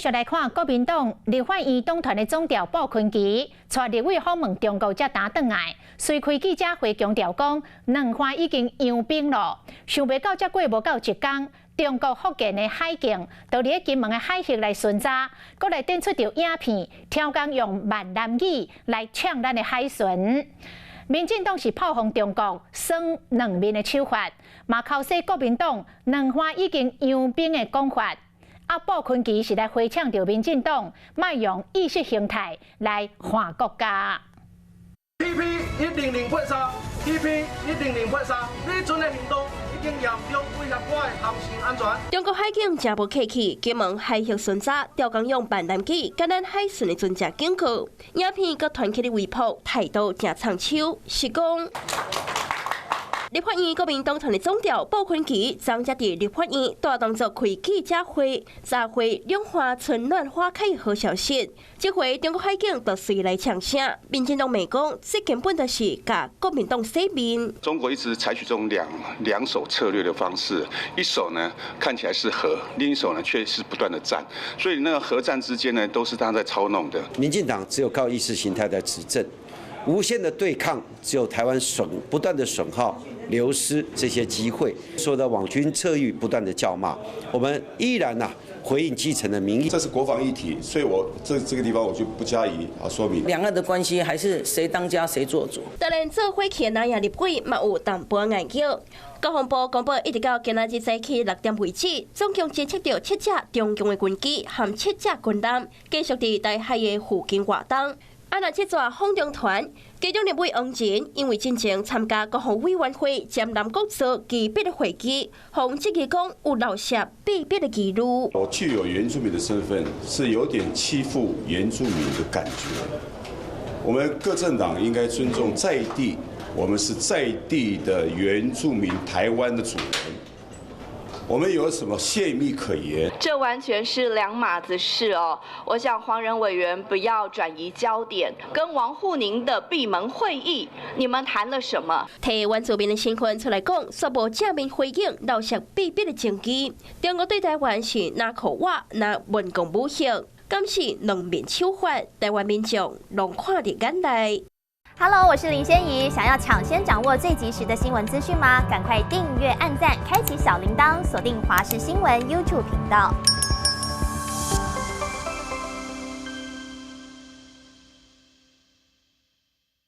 續來看國民黨立法院黨團的總召傅崐萁，帶立委訪問中國才打轉來，隨開記者會強調講，兩岸已經融冰囉。想袂到才過無夠一工，中國福建的海警就佇咧金門的海域來巡查，閣來展出著影片，挑工用閩南語來嗆咱的海巡。民進黨是炮轟中國耍兩面的手法，嘛剾洗國民黨兩岸已經融冰的講法。啊，傅崐萁是來回嗆著民進黨，莫用意識形態來分國家。 TP 10083，TP 10083，美軍的行動已經嚴重威脅我的航行安全。中國海警誠無客氣，金門海域巡查，刁工用閩南語，共咱海巡的船隻警告。影片閣傳起佇微博，態度誠重手，是講。立法院國民黨團的總召傅崐萁，昨才佇立法院大動作開記者會，查會兩岸春暖花開的好消息。這回中國海警就隨來嗆聲，民進黨罵講，這根本就是共國民黨洗面。中國一直採取這種兩手策略的方式，一手呢看起來是和，另一手呢卻是不斷的戰，所以那個和戰之間呢都是他在操弄的。民進黨只有靠意識形態在執政，無限的對抗，只有台灣損不斷的損耗。流失這些機會，受到網軍側翼不斷的叫罵，我們依然吶回應基層的民意。這是國防議題，所以我這個地方我就不加以說明。兩岸的關係還是誰當家誰做主。當然，做火氣的南亞立委嘛有淡薄仔硬叫。國防部公布，一直到今仔日早起6點為止，總共偵測到七隻中共的軍機和七隻軍艦，繼續佇台海的附近活動。啊！若這逝訪中團，其中立委王仁因為進前參加國防委員會兼南國座機密的會議，予質疑講有漏洩秘密的疑慮。我具有原住民的身份，是有點欺負原住民的感覺。我們各政黨應該尊重在地，我們是在地的原住民，台灣的主人。我們有什麼洩密可言？這完全是兩碼子事哦。我想黃仁委員不要轉移焦點，跟王滬寧的閉門會議，你們談了什麼？提原住民的身份出來講，煞無正面回應，漏洩秘密的證據。中國對台灣是若靠我，若文攻武嚇，敢是兩面手法？台灣民眾攏看佇眼內。 Hello，我是林仙怡。想要搶先掌握最及時的新聞資訊嗎？趕快訂閱、按讚、開啟小鈴鐺，鎖定華視新聞 YouTube 頻道。